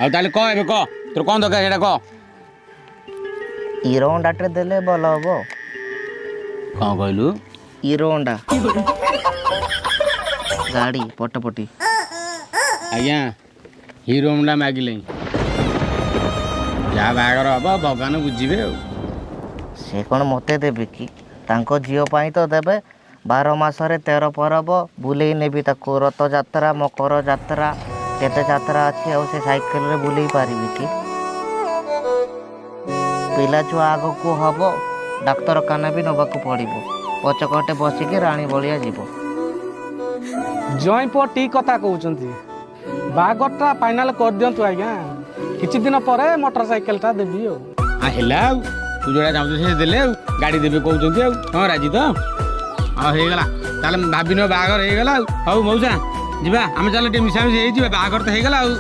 ଆଉ ତାହେଲେ କହ, ଏବେ କହ, ତୋର କ'ଣ ଦରକାର ସେଇଟା କହ। ହିରୋ ହୋଣ୍ଡାଟେ ଦେଲେ ଭଲ ହବ। କ'ଣ କହିଲୁ? ହିରୋ ହୋଣ୍ଡା ଗାଡ଼ି, ପଟପଟି। ଆଜ୍ଞା, ହିରୋ ହୋଣ୍ଡା ମାଗିଲେଣି। ଯାହା ବାହାଘର ହବ ଭଗବାନ ବୁଝିବେ ଆଉ। ସେ କ'ଣ ମୋତେ ଦେବେ କି? ତାଙ୍କ ଝିଅ ପାଇଁ ତ ଦେବେ। 12 ମାସରେ 13 ପରବ, ବୁଲେଇ ନେବି ତାକୁ। ରଥଯାତ୍ରା, ମକର ଯାତ୍ରା, କେତେ ଯାତ୍ରା ଅଛି, ଆଉ ସେ ସାଇକେଲରେ ବୁଲେଇ ପାରିବି କି? ପିଲା ଛୁଆ ଆଗକୁ ହବ, ଡାକ୍ତରଖାନା ବି ନେବାକୁ ପଡ଼ିବ। ପଛକଟେ ବସିକି ରାଣୀ ଭଳିଆ ଯିବ। ଜଇଁ ପୁଅ ଠିକ୍ କଥା କହୁଛନ୍ତି। ବାହାଘରଟା ଫାଇନାଲ କରିଦିଅନ୍ତୁ ଆଜ୍ଞା। କିଛି ଦିନ ପରେ ମୋଟର ସାଇକେଲଟା ଦେବି ଆଉ। ହେଲା ଆଉ, ତୁ ଯୋଉଟା ଚାହୁଁଛୁ ସେ ଦେଲେ ଆଉ ଗାଡ଼ି ଦେବେ କହୁଛନ୍ତି ଆଉ। ହଁ, ରାଜି ତ ଆଉ ହେଇଗଲା। ତାହେଲେ ଭାବିନ ବାହାଘର ହେଇଗଲା ଆଉ। ହଉ ମଉସା, ଯିବା ଆମେ। ଚାଲ ଟିକେ ମିଶାମିଶି ହେଇଯିବା। ବାହାଘର ତ ହେଇଗଲା ଆଉ।